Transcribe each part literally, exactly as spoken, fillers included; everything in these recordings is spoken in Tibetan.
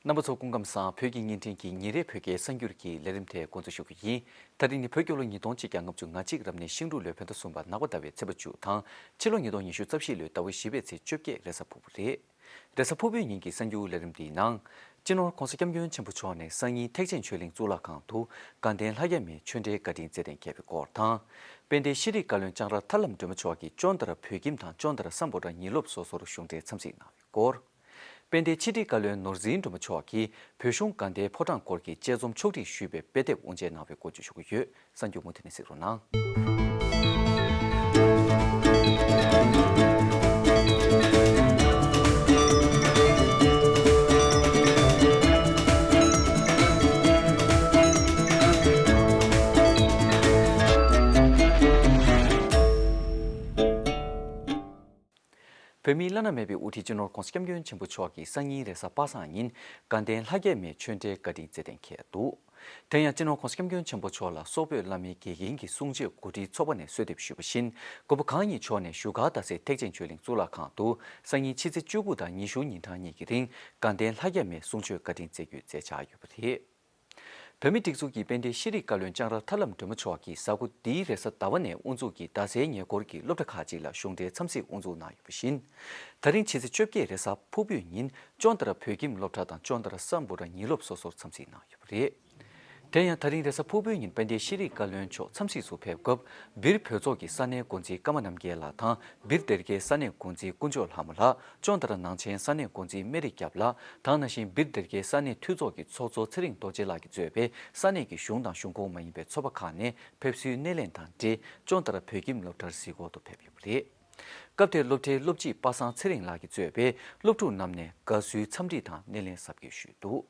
རྣམ་པ་ཚོ་སྐུ་ཁམས་བཟང་། བོད་ཀྱི་བརྙན་འཕྲིན་གྱི་ཉིན་རེའི་བོད་སྐད་གསར་འགྱུར་གྱི་ལས་རིམ་དེ་འགོ་འཛུགས་ཞུ་གི་ཡིན། ད་རིང་ནི་བོད་རྒྱལ་ལོ་ཉིས་སྟོང་ཆིག་བརྒྱ་ལྔ་བཅུ་ང་གཅིག་རབ་གནས་ཤིང་འབྲུག་ལོའི་བོད་ཟླ་གསུམ་པ་ནག་པ་ཟླ་བའི་ཚེས་པ་བཅུ་དང་ཕྱི་ལོ་ཉིས་སྟོང་ཉི་ཤུ་རྩ་བཞི་ལོའི་ཟླ་བ་བཞི་པའི་ཚེས་བཅོ་བརྒྱད་རེས་གཟའ་ཕུར་བུ་རེད། རེས་གཟའ་ཕུར་བུའི་ཉིན་གྱི་གསར་འགྱུར་ལས་རིམ་འདིའི་ནང་། སྤྱི་ནོར་༧གོང་ས་༧སྐྱབས་མགོན་ཆེན་པོ་མཆོག་ནས་སང་ཉིན་ཐེག་ཆེན་ཆོས་གླིང་གཙུག་ལག་ཁང་དུ་དགའ་ལྡན་ལྷ་རྒྱ་མའི་ཆོས་འབྲེལ་བཀའ་དྲིན་སྩལ་གཏན་འཁེལ་བའི་སྐོར་དང་། དཔལ་ལྡན་ཤེས་རིག་བཀའ་བློན་ལྕང་ར་ཐར་ལམ་སྒྲོལ་མ་མཆོག་གིས་ཅོན་ཏ་ར་བོད་ཁྱིམ་དང་ཅོན་ཏ་ར་སམ་བྷོ་ཊ་ཉིན་སློབ་སོ་སོར་གཞུང་འབྲེལ་འཚམས་གཟིགས་གནང་བའི་སྐོར། དཔལ་ལྡན་ཕྱི་དྲིལ་བཀའ་བློན་ནོར་འཛིན་སྒྲོལ་མ་མཆོག་གིས་བོད་གཞུང་དགའ་ལྡན་ཕོ་བྲང་སྐོར་གྱི་དཔྱད་རྩོམ་ཕྱོགས་སྒྲིག་ཞུས་པའི་དཔེ་དེབ་དབུ་འབྱེད་གནང་བའི་སྐོར་བརྗོད་ཞུ་གི་ཡོད། གསར་འགྱུར་མུ་མཐུད་ནས་གཟིགས་རོགས་གནང་། བོད་མིའི་བླ་ན་མེད་པའི་དབུ་ཁྲིད་སྤྱི་ནོར་༧གོང་ས་༧སྐྱབས་མགོན་ཆེན་པོ་མཆོག་གིས་སང་ཉིན་རེས་གཟའ་པ་སངས་ཉིན་དགའ་ལྡན་ལྷ་རྒྱ་མའི་ཆོས་འབྲེལ་བཀའ་དྲིན་སྩལ་གཏན་འཁེལ་འདུག་དེ་ཡང་སྤྱི་ནོར་༧གོང་ས་༧སྐྱབས་མགོན་ཆེན་པོ་མཆོག་ལ་སོག་པོའི་བླ་མའི་དགེ་རྒན་གྱི་གསུང་ཆོས་གོ་སྒྲིག་ཚོགས་པ་ནས་གསོལ་འདེབས་ཞུས་པ་བཞིན། མགོན་པོ་གང་ཉིད་མཆོག་ནས་བཞུགས་སྒར་རྡ་སའི་ཐེག་ཆེན་ཆོས་གླིང་གཙུག་ལག་ཁང་དུ་སང་ཉིན་ཕྱི་ཚེས་བཅུ་དགུ་དང་ཉི་ཤུ་ཉིན་གྲངས་གཉིས་ཀྱི་རིང་དགའ་ལྡན་ལྷ་རྒྱ་མའི་གསུང་ཆོས་བཀའ་དྲིན་སྩལ་རྒྱུའི་མཛད་འཆར་ཡོད་པ་རེད། བོད་མིའི་སྒྲིག་འཛུགས་ཀྱི་དཔལ་ལྡན་ཤེས་རིག་བཀའ་བློན་ལྕང་ར་ཐར་ལམ་སྒྲོལ་མ་མཆོག་གིས་གཟའ་འཁོར་འདིའི་རེས་གཟའ་ཟླ་བ་ནས་དབུ་འཛུགས་ཀྱིས་རྡ་སའི་ཉེ་འཁོར་གྱི་སློབ་གྲྭ་ཁག་ཅིག་ལ་གཞུང་འབྲེལ་འཚམས་གཟིགས་དབུ་འཛུགས་གནང་ཡོད་པ་བཞིན། ད་རིང་ཕྱི་ཚེས་བཅོ་བརྒྱད་རེས་གཟའ་ཕུར་བུའི་ཉིན་ཅོན་ཏ་ར་བོད་ཁྱིམ་སློབ་གྲྭ་དང་ཅོན་ཏ་ར་སམ་བྷོ་ཊ་ཉིན་སློབ་སོ་སོར་འཚམས་གཟིགས་གནང་ཡོད་པ་རེད། དེ་ཡང་ད་རིང་རེས་གཟའ་ཕུར་བུའི་ཉིན་དཔལ་ལྡན་ཤེས་རིག་བཀའ་བློན་མཆོག་འཚམས་གཟིགས་སུ་ཕེབས་སྐབས། སྦིར་བོད་ཚོགས་ཀྱི་ས་གནས་འགོ་འཛིན་ཀརྨ་རྣམ་རྒྱལ་ལགས་དང་སྦིར་སྡེ་དགེའི་ས་གནས་འགོ་འཛིན་དཀོན་མཆོག་ལྷ་མོ་ལགས། ཅོན་ཏ་ར་ནང་ཆེན་ས་གནས་འགོ་འཛིན་སྨན་རི་སྐྱབས་ལགས་དང་། ནང་བཞིན་སྦིར་སྡེ་དགེའི་ས་གནས་འཐུས་ཚོགས་ཀྱི་ཚོགས་གཙོ་ཚེ་རིང་རྡོ་རྗེ་ལགས་ཀྱིས་གཙོས་པའི་ས་གནས་ཀྱི་གཞུང་དང་གཞུང་ཁོངས་མ་ཡིན་པའི་ཚོགས་པ་ཁག་ནས་ཕེབས་བསུའི་སྣེ་ལེན་དང་འབྲེལ་ཅོན་ཏ་ར་བོད་ཁྱིམ་སློབ་གྲྭར་གཟིགས་སྐོར་དུ་ཕེབས་ཡོད་པ་རེད། སྐབས་དེར་སློབ་གྲྭའི་སློབ་སྤྱི་པ་སངས་ཚེ་རིང་ལགས་ཀྱིས་གཙོས་པའི་སློབ་ཕྲུག་རྣམས་ནས་དགའ་བསུའི་འཚམས་འདྲི་དང་སྣེ་ལེན་གཟབ་རྒྱས་ཞུས་འདུག་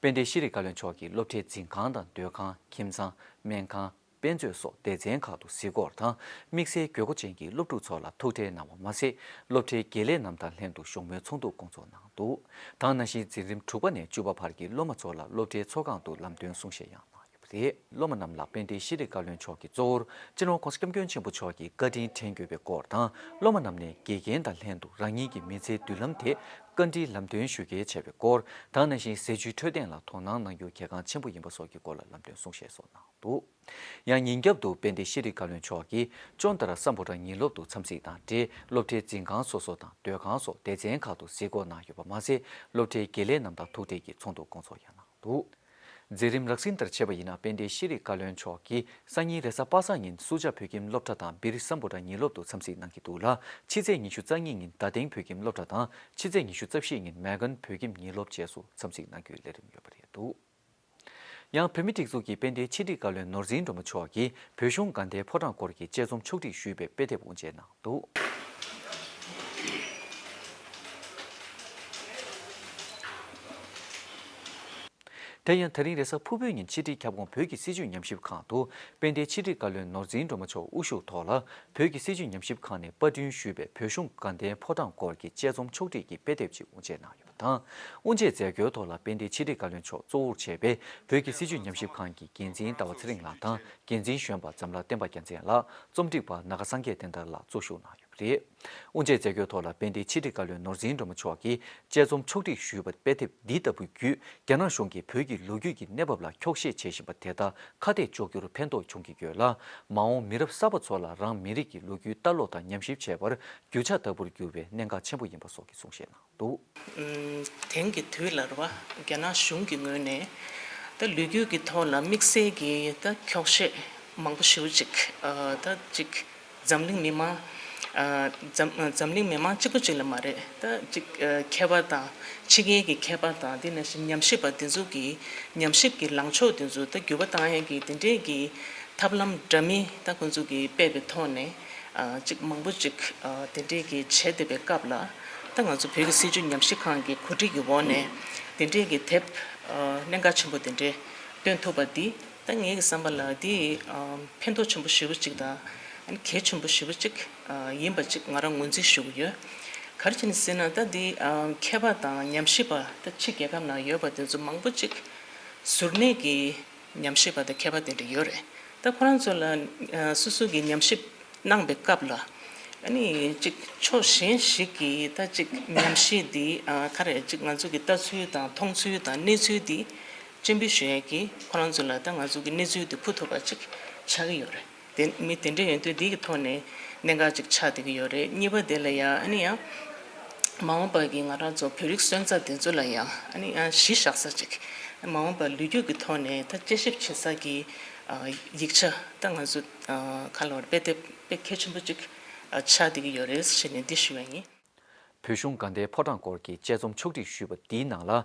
དཔལ་ལྡན་ཤེས་རིག་བཀའ་བློན་མཆོག་གིས་སློབ་གྲྭའི་འཛིན་ཁང་དང་སྡོད་ཁང་། ཁྱིམ་ཚང་། སྨན་ཁང་། དཔེ་མཛོད་སོགས་སྡེ་ཚན་ཁག་ཏུ་གཟིགས་སྐོར་དང་། དམིགས་བསལ་དགོས་མཁོ་ཅན་གྱི་སློབ་ཕྲུག་ཚོ་ལ་ཐུག་འཕྲད་གནང་བ་མ་ཟད། སློབ་གྲྭའི་དགེ་ལས་རྣམས་དང་ལྷན་དུ་བཞུགས་མོལ་ཚོགས་འདུ་བསྐོང་ཚོགས་གནང་འདུག་དེ་ནང་བཞིན་འཛིན་རིམ་དྲུག་པ་ནས་བཅུ་པ་བར་གྱི་སློབ་མ་ཚོ་ལ་སློབ་གྲྭའི་ཚོགས་ཁང་དུ་ལམ་སྟོན་གསུང་བཤད་ཡང་གནང་ཡོད་པ་རེད། སློབ་མ་རྣམས་ལ་དཔལ་ལྡན་ཤེས་རིག་བཀའ་བློན་མཆོག་གིས་གཙོ་བོར་སྤྱི་ནོར་༧གོང་ས་༧སྐྱབས་མགོན་ཆེན་པོ་མཆོག་གི་བཀའ་དྲིན་དྲན་དགོས་པའི་སྐོར་དང་། སློབ་མ་རྣམས་ནས་དགེ་རྒན་དང་ལྷན་དུ་རང་ཉིད་ཀྱི་མི་ཚེའི་མདུན་ལམ་ཐད་བཀའ་འདྲིའི་ལམ་སྟོན་ཞུ་གལ་བྱས་པའི་སྐོར། དེ་ནང་བཞིན་ཟས་བཅུད་འཕྲོད་བསྟེན་ལ་དོ་སྣང་གནང་རྒྱུ་གལ་འགངས་ཆེན་པོ་ཡིན་པ་སོགས་ཀྱི་སྐོར་ལ་ལམ་སྟོན་གསུང་བཤད་སོགས་གནང་འདུག་ཡང་ཉིན་རྒྱབ་ཏུ་དཔལ་ལྡན་ཤེས་རིག་བཀའ་བློན་མཆོག་གིས་ཅོན་ཏ་ར་སམ་བྷོ་ཊ་ཉིན་སློབ་ཏུ་འཚམས་གཟིགས་དང་འབྲེལ། སློབ་གྲྭའི་འཛིན་ཁང་སོ་སོ་དང་སྡོད་ཁང་སོགས་སྡེ་ཚན་ཁག་ཏུ་གཟིགས་སྐོར་གནང་ཡོད་པ་མ་ཟད། སློབ་གྲྭའི་དགེ་ལས་རྣམས་དང་ཐུག་འཕྲད་ཀྱིས་ཚོགས་འདུ་བསྐོང་ཚོགས་ཡང་གནང་འདུག་འཛིན་རིམ་རགས་ཟིན་ལྟར་བྱས་པ་ཡིན་ན། དཔལ་ལྡན་ཤེས་རིག་བཀའ་བློན་མཆོག་གིས་སང་ཉིན་རེས་གཟའ་པ་སངས་ཉིན་སུ་ཇཱ་བོད་ཁྱིམ་སློབ་གྲྭ་དང་སྦིར་སམ་བྷོ་ཊ་ཉིན་སློབ་ཏུ་འཚམས་གཟིགས་གནང་གི་འདུག་ལ། ཕྱི་ཚེས་ཉི་ཤུ་རྩ་གཉིས་ཉིན་རྡ་སྟེང་བོད་ཁྱིམ་སློབ་གྲྭ་དང་། ཕྱི་ཚེས་ཉི་ཤུ་རྩ་བཞི་ཉིན་མེལ་བྷོན་བོད་ཁྱིམ་ཉིན་སློབ་བཅས་སུ་འཚམས་གཟིགས་གནང་རྒྱུའི་ལས་རིམ་ཡོད་པ་རེད་འདུག་ཡང་བོད་མིའི་སྒྲིག་འཛུགས་ཀྱི་དཔལ་ལྡན་ཕྱི་དྲིལ་བཀའ་བློན་ནོར་འཛིན་སྒྲོལ་མ་མཆོག་གིས་བོད་གཞུང་དགའ་ལྡན་ཕོ་བྲང་སྐོར་གྱི་དཔྱད་རྩོམ་ཕྱོགས་སྒྲིག་ཞུས་པའི་དཔེ་དེབ་དབུ་འབྱེད་གནང་འདུག་དེ་ཡང་ད་རིང་རེས་གཟའ་ཕུར་བུའི་ཉིན་ཕྱི་དྲིལ་ཁྱབ་ཁོངས་བོད་ཀྱི་སྲིད་བྱུས་ཉམས་ཞིབ་ཁང་དུ་དཔལ་ལྡན་ཕྱི་དྲིལ་བཀའ་བློན་ནོར་འཛིན་སྒྲོལ་མ་མཆོག་དབུ་བཞུགས་ཐོག་ལ། བོད་ཀྱི་སྲིད་བྱུས་ཉམས་ཞིབ་ཁང་ནས་པར་སྐྲུན་ཞུས་པའི་བོད་གཞུང་དགའ་ལྡན་ཕོ་བྲང་སྐོར་གྱི་དཔྱད་རྩོམ་ཕྱོགས་སྒྲིག་གི་དཔེ་དེབ་ཅིག་དབུ་འབྱེད་གནང་ཡོད་པ་དང་། དབུ་འབྱེད་མཛད་སྒོའི་ཐོག་ལ་དཔལ་ལྡན་ཕྱི་དྲིལ་བཀའ་བློན་མཆོག་གཙོ་བོར་བྱས་པའི་བོད་ཀྱི་སྲིད་བྱུས་ཉམས་ཞིབ་ཁང་གི་འགན་འཛིན་ཟླ་བ་ཚེ་རིང་ལགས་དང་། འགན་འཛིན་གཞོན་པ་འཛམ་ལྷ་བསྟན་པ་རྒྱལ་མཚན་ལགས། རྩོམ་སྒྲིག་པ་ནཱ་ག་སངས་རྒྱས་བསྟན་དར་ལགས་གཙོ་བཞུགས་གནང་ཡོད་པ་རེད། དབུ་འབྱེད་མཛད་སྒོའི་ཐོག་ལ་དཔལ་ལྡན་ཕྱི་དྲིལ་བཀའ་བློན་ནོར་འཛིན་སྒྲོལ་མ་མཆོག་གིས་དཔྱད་རྩོམ་ཕྱོགས་སྒྲིག་ཞུས་པ་དཔེ་དེབ་འདི་ལྟ་བུའི་བརྒྱུད། རྒྱ་ནག་གཞུང་གིས་བོད་ཀྱི་ལོ་རྒྱུས་ཀྱི་གནས་བབ་ལ་འཁྱོག་བཤད་བྱེད་བཞིན་པ་དེ་དག་ཁ་གཏད་གཅོག་རྒྱུར་ཕན་ཐོགས་བྱུང་གི་ཡོད་ལ། མ་འོངས་མི་རབས་གསར་པ་ཚོ་ལ་རང་མི་རིགས་ཀྱི་ལོ་རྒྱུས་ལྟ་ཀློག་དང་ཉམས་ཞིབ་བྱེད་པར་རྒྱུ་ཆ་ལྟ་བུར་འགྱུར་བའི་གནད་འགག་ཆེན་པོ་ཡིན་པ་སོགས་ཀྱི་གསུང་བཤད་གནང་འདུག་ཨུམ། དེང་གི་དུས་ལ་རེད་བ། རྒྱ་ནག་གཞུང་གི་ངོས་ནས་ད་ལོ་རྒྱུས་ཀྱི་ཐོག་ལ་དམིགས་བསལ་གྱི་ད་འཁྱོག་བཤད་མང་པོ་ཞེ་པོ་ཅིག་ཨ། ད་ཅིག་འཛམ་གླིང་མི་མང་། ཨ། འཛམ། འཛམ་གླིང་མི་མང་གཅིག་པོ་གཅིག་ལ་མ་རེད། ད་ཅིག་ཨ། མཁས་པ་དང་ཕྱི་རྒྱལ་གྱི་མཁས་པ་དང་། དེ་ནང་བཞིན་ཉམས་ཞིབ་པ་དེ་ཚོ་གི་ཉམས་ཞིབ་ཀྱི་ལངས་ཕྱོགས་དེ་ཚོ་ད་འགྱུར་བ་བཏང་ཡས་ཀྱི་དེ་འདྲས་ཀྱི་ཐབས་ལམ་འདྲ་མིན་ད་ཁོང་ཚོ་གིས་སྤེལ་བའི་ཐོག་ནས། ཨ། ཅིག་མང་པོ་ཅིག་ཨ། དེ་འདྲས་ཀྱི་བྱས་བསྡད་པའི་སྐབས་ལ། ད་ང་ཚོ་བོད་ཀྱི་སྲིད་བྱུས་ཉམས་ཞིབ་ཁང་གི་གོ་སྒྲིག་གི་འོག་ནས་དེ་འདྲས་ཀྱི་དེབ། ཨ། གནད་འགག་ཆེན་པོ་དེ་འདྲས་བཏོན་ཐུབ་པ་འདི། ད་ངེད་ཀྱི་བསམ་པ་ལ་འདི། ཨ། ཕན་ཐོགས་ཆེན་པོ་ཞེ་པོ་ཅིག་དང་། ཨ་ནི་གལ་ཆེན་པོ་ཞེ་པོ་ཅིག་ཨ། ཡིན་པ་ཅིག་ང་རང་ངོས་འཛིན་ཞུ་གི་ཡོད། ག་རེ་བྱས་ནས་ཟེར་ན། ད་འདི། ཨ། མཁས་པ་དང་ཉམས་ཞིབ་པ་ད་ཕྱི་རྒྱལ་ཁབ་ནང་ཡོད་པ་དེ་ཚོ་མང་པོ་ཅིག་གཟུར་གནས་ཀྱི་ཉམས་ཞིབ་པ་དང་མཁས་པ་དེ་འདྲ་ཡོད་རེད། ད་ཁོ་རང་ཚོ་ལ། ཨ། སོ་སོ་གི་ཉམས་ཞིབ་གནང་བའི་སྐབས་ལ། ཨ་ནི་ཅིག་ཕྱོགས་གཞན་ཞིག་གིས་ད་ཅིག་ཉམས་ཞིབ་འདི་ཨ་ག་རེ་ཅིག་ང་ཚོ་གི་ལྟ་ཚུལ་དང་མཐོང་ཚུལ་དང་གནས་ཚུལ་འདི་སྤྱན་འབུལ་ཞུ་ཡས་ཀྱི་ཁོ་རང་ཚོ་ལ་ད་ང་ཚོ་གི་གནས་ཚུལ་འདི་ཕུལ་ཐུབ་པ་ཅིག་ཆགས་ཀྱི་ཡོད་རེད། དེ་མི་དེ་འདྲ་ཡོང་དུས་འདི་གི་ཐོག་ནས་གནད་འགག་ཅིག་ཆགས་བསྡད་ཀྱི་ཡོད་རེད། གཉིས་པ་དེ་ལ་ཡང་ཨ་ནི་ཡང་མ་འོངས་པ་གི་ང་རང་ཚོ་བོད་རིགས་སོན་རྩ་དེ་ཚོ་ལ་ཡང་ཨ་ནི་ཡང་གཞི་བཞག་ས་ཅིག་མ་འོངས་པ་ལོ་རྒྱུས་ཀྱི་ཐོག་ནས་ད་དཔྱད་ཞིབ་བྱེད་ས་གི་ཨ་ཡིག་ཆ་ད་ང་ཚོ་ཨ་ག་ལ་བར་དཔེ་དེབ་དཔེ་གལ་ཆེན་པོ་ཅིག་ཨ་ཆགས་བསྡད་ཀྱི་ཡོད་རེད་ཟེར་ནས་འདི་ཞུ་བ་ཡིན། བོད་གཞུང་དགའ་ལྡན་ཕོ་བྲང་སྐོར་གྱི་དཔྱད་རྩོམ་ཕྱོགས་སྒྲིག་ཞུས་པ་འདིའི་ནང་ལ།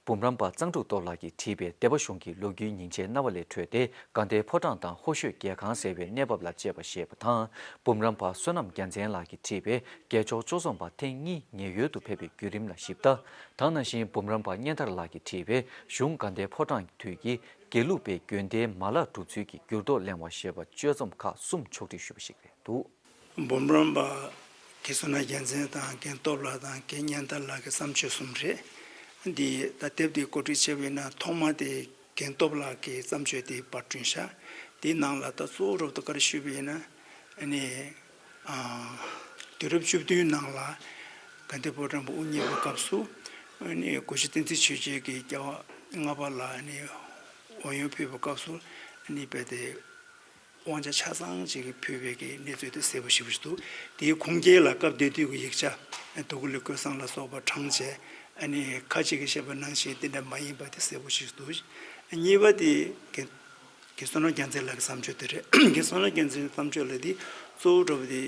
འབུམ་རམས་པ་གཙང་ཕྲུག་སྟོབས་ལགས་ཀྱིས་བྲིས་པའི་སྡེ་པ་གཞུང་གི་ལོ་རྒྱུས་ཉིན་བྱེད་རྣ་བ་ལས་འཕྲོས་ཏེ། དགའ་ལྡན་ཕོ་བྲང་དང་ཧོ་ཤོད་རྒྱལ་ཁང་ཟེར་བའི་གནས་བབ་ལ་དཔྱད་པ་ཞེས་པ་དང་། འབུམ་རམས་པ་བསོད་ནམས་རྒྱལ་མཚན་ལགས་ཀྱིས་བྲིས་པའི་རྒྱལ་མཆོག་གཙོ་འཛོམས་པ་ཐེངས་གཉིས་ཉེན་གཡོལ་དུ་ཕེབས་པའི་བརྒྱུད་རིམ་ལ་ཞིབ་ལྟ། ད་ག་ནང་བཞིན་འབུམ་རམས་པ་གཉན་ཐར་ལགས་ཀྱིས་བྲིས་པའི་གཞུང་དགའ་ལྡན་ཕོ་བྲང་དུས་ཀྱི་དགེ་ལུགས་པའི་དགོན་སྡེའི་མ་ལག་སྒྲུབ་ཚུལ་གྱི་འགྱུར་ལྡོག་གླེང་བ་ཞེས་པ་དཔྱད་རྩོམ་ཁག་གསུམ་ཕྱོགས་སྒྲིག་ཞུས་པ་ཞིག་རེད་འདུག། འབུམ་རམས་པ་རྒན་བསོད་ནམས་རྒྱལ་མཚན་དང་རྒན་སྟོབས་ལགས་དང་རྒན་གཉན་ཐར་ལགས་ཀྱི་བརྩམས་ཆོས་གསུམ་རེད། འདི་ད་དེབ་འདི་གོ་སྒྲིག་བྱས་པ་ཡིན་ན་ཐོག་མ་དེ་རྒན་སྟོབས་ལགས་ཀྱི་བརྩམས་ཆོས་དེ་པར་བསྐྲུན་བཞག། དེའི་ནང་ལ་ད་གཙོ་བོ་རབ་ཏུ་ག་རེ་ཞུས་པ་ཡིན་ན་ཨ་ནི་ཨ་དུས་རབས་བཅུ་བདུན་ནང་ལ་དགའ་ལྡན་ཕོ་བྲང་པ་དབུ་བརྙེས་པའི་སྐབས་སུ་ཨ་ནི་སྒོ་བཞི་བསྟན་འཛིན་ཆོས་རྒྱལ་གྱིས་རྒྱལ་བ་ལྔ་པ་ལ་ཨ་ནི་དབང་ཡོན་ཕུལ་བའི་སྐབས་སུ་ཨ་ནི་རྦད་དེ། དབང་ཆ་ཆ་ཚང་ཅིག་ཕུལ་བའི་གི་གནས་ཚུལ་དེ་གསལ་པོ་ཞེ་པོ་ཞིག་འདུག། དེའི་ཁུངས་སྐྱེལ་ལ་སྐབས་དེ་དུས་ཀྱི་ཡིག་ཆ་དུ་ཀུ་ལི་ཀོས་སང་ལ་སོགས་པ་དྲངས་བྱས་ཨ་ནི་ཁ་ཅིག་གིས་བཤད་པ་ནང་བཞིན་དེ་འདྲ་མ་ཡིན་པ་དེ་གསལ་པོ་ཞིག་འདུག། གཉིས་པ་དེ་རྒན་རྒན་བསོད་ནམས་རྒྱལ་མཚན་ལགས་ཀྱི་བརྩམས་ཆོས་དེ་རེད། རྒན་བསོད་ནམས་རྒྱལ་མཚན་གྱི་བརྩམས་ཆོས་ལ་དེ་གཙོ་བོ་འདྲ་པོ་དེ་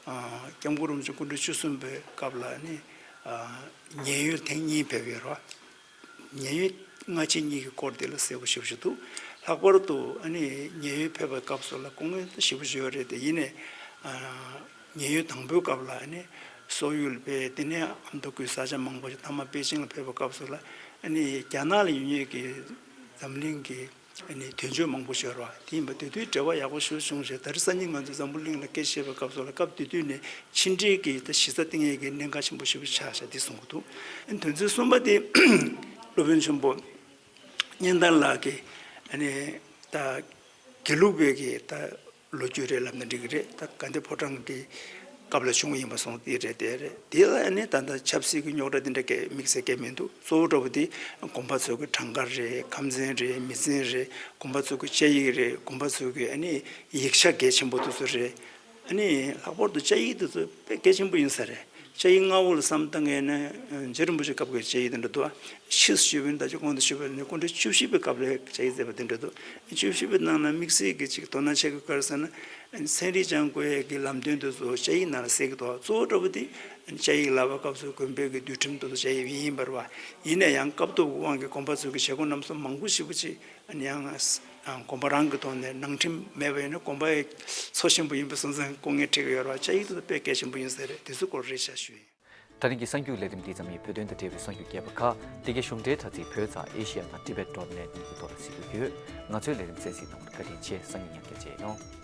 ཨ་སྐྱབས་མགོན་རིན་པོ་ཆེ་སྐུ་ཕྲེང་བཅུ་གསུམ་པའི་སྐབས་ལ་ཨ་ནི་ཨ་ཉེན་གཡོལ་ཐེངས་གཉིས་ཕེབས་ཡོད་རེད་བ། ཉེན་གཡོལ་སྔ་ཕྱི་གཉིས་ཀྱི་སྐོར་དེ་ལ་གསལ་པོ་ཞེ་པོ་ཞིག་འདུག། ལྷག་པར་དུ་ཨ་ནི་ཉེན་གཡོལ་ཕེབས་པའི་སྐབས་སུ་ལ་སྐུ་ངལ་ཞེ་པོ་ཞིག་ཡོད་རེད་དེ། ཡིན་ནའི་ཨ་ཉེན་གཡོལ་དང་པོའི་སྐབས་ལ་ཨ་ནི་སོག་ཡུལ་པའི་དེ་ནས་ཨ་མདོ་ཁུལ་ས་ཆ་མང་པོ་ཞིག་མཐའ་མ་པེ་ཅིང་ལ་ཕེབས་པའི་སྐབས་སུ་ལ་ཨ་ནི་རྒྱ་ནག་ལ་ཡོད་མཁན་གྱི་འཛམ་གླིང་གི་ཨ་ནི་དོན་གཅོད་མང་པོ་ཞིག་ཡོད་རེད་བ། དེ་ཡིན་པ་དེ་དུས་འབྲེལ་བ་ཡག་པོ་ཞེ་པོ་བྱུང་ཞེས་ད་རེས་སང་ཉིན་ང་ཚོས་འཛམ་བུ་གླིང་ལ་སྐད་ཆ་བཤད་པའི་སྐབས་སུ་ལ་སྐབས་དེ་དུས་ནས་ཕྱི་འབྲེལ་གྱི་ད་གཞི་རྩ་བཏིང་ཡས་ཀྱི་གནད་འགག་ཆེན་པོ་ཞེ་པོ་ཆགས་ཤག་འདི་གསུང་གི་འདུག། དོན་ཚན་གསུམ་པ་དེ་སློབ་དཔོན་ཆེན་པོ་གཉན་ཐར་ལགས་ཀྱིས་ཨ་ནི་ད་དགེ་ལུགས་པའི་གི་ད་ལོ་རྒྱུས་རེད་ལབ་ན་འགྲིག་གི་རེད། ད་དགའ་ལྡན་ཕོ་བྲང་གི་སྐབས་ལ་བྱུང་བ་ཡིན་པ་སོང་དེ་རེད་དེ་རེད། དེ་ལ་ཨ་ནི་ད་ལྟ་ཆབ་སྲིད་ཀྱི་རྙོག་དྲ་དེ་འདྲ་གས་དམིགས་བསལ་གས་མི་འདུག། གཙོ་བོ་འདྲ་པོ་དེ་དགོན་པ་ཚོ་གི་གྲངས་ཀ་རེད། ཁམས་ཚན་རེད། མི་ཚན་རེད། དགོན་པ་ཚོ་གི་བཅའ་ཡིག་རེད། དགོན་པ་ཚོ་གི་ཨ་ནི་ཡིག་ཆ་གལ་ཆེན་པོ་དེ་ཚོ་རེད། ཨ་ནི་ལྷག་པར་དུ་བཅའ་ཡིག་དེ་ཚོ་དཔེ་གལ་ཆེན་པོ་ཡིན་ས་རེད། བཅའ་ཡིག་སྔ་བོ་ལ་བསམ་བཏང་ངེས་ན་རྗེ་རིན་པོ་ཆེ་སྐབས་ཀྱི་བཅའ་ཡིག་དེ་འདྲ་འདུག། ཕྱིས་སུ་ཞུས་པ་ཡིན་ད་ཅི་གོང་དུ་ཞུས་པ་ནི་སྐུ་ཕྲེང་བཅུ་བཞི་པའི་སྐབས་ལ་བཅའ་ཡིག་མཛད་པ་དེ་འདྲ་འདུག། བཅུ་བཞི་པའི་ནང་ན་དམིགས་བསལ་གྱི་ཅིག་དོ་སྣང་བྱེད་དགོས་ག་རེ་ཟེར་ན། ཚན་རིག་སྦྱང་དགོས་ཡས་ཀྱི་ལམ་སྟོན་དེ་ཚོ་བཅའ་ཡིག་ནང་ལ་གསལ་གྱི་འདུག། གཙོ་བོ་འདྲ་པོ་དེ་བཅའ་ཡིག་ལབ་པའི་སྐབས་སུ་དགོན་པའི་གི་འདུལ་ཁྲིམས་དེ་ཚོ་བཅའ་ཡིག་ཡིན་པ་རེད་བ། ཡིན་ན་ཡང་སྐབས་ཐོག་གི་དབང་གིས་དགོན་པ་ཚོ་གི་བྱེད་སྒོ་རྣམ་གསུམ་མང་པོ་ཞེ་པོ་ཅིག་ཨ་ནི་ཡང་དགོན་པ་རང་གི་ཐོག་ནས་ནང་ཁྲིམས་མེད་པ་ཡིན་ན་དགོན་པ་ཡི་ཚོ་ཆེན་པོ་ཡིན་པའི་སོང་ཙང་སྐུ་ངལ་འཕྲད་ཀྱི་ཡོད་རེད་བ། བཅའ་ཡིག་དེ་ཚོ་དཔེ་གལ་ཆེན་པོ་ཡིན་ས་རེད། དེ་ཚོ་སྐོར་རེ་ཞུ་ཡིན། ད་རིང་གི་གསར་འགྱུར་ལས་རིམ་འདི་ཙམ་ཡིན། བོད་དོན་དང་འབྲེལ་བའི་གསར་འགྱུར་རྒྱས་པ་ཁག་འདི་གའི་གཞུང་འབྲེལ་དྲ་ཚིགས་བོད་དང་ཨེ་ཤི་ཡ་དང་ཏི་བེད་ཌོཊ་ནེཊ་གཉིས་ཀྱི་ཐོག་ལ་གཟིགས་རྒྱུ་ཡོད། ང་ཚོའི་ལས་རིམ་གསན་གཟིགས་གནང་བར་བཀའ་དྲིན་ཆེ། སང་ཉིན་ཉམས་མྱོང་བཅས་ཡོང་།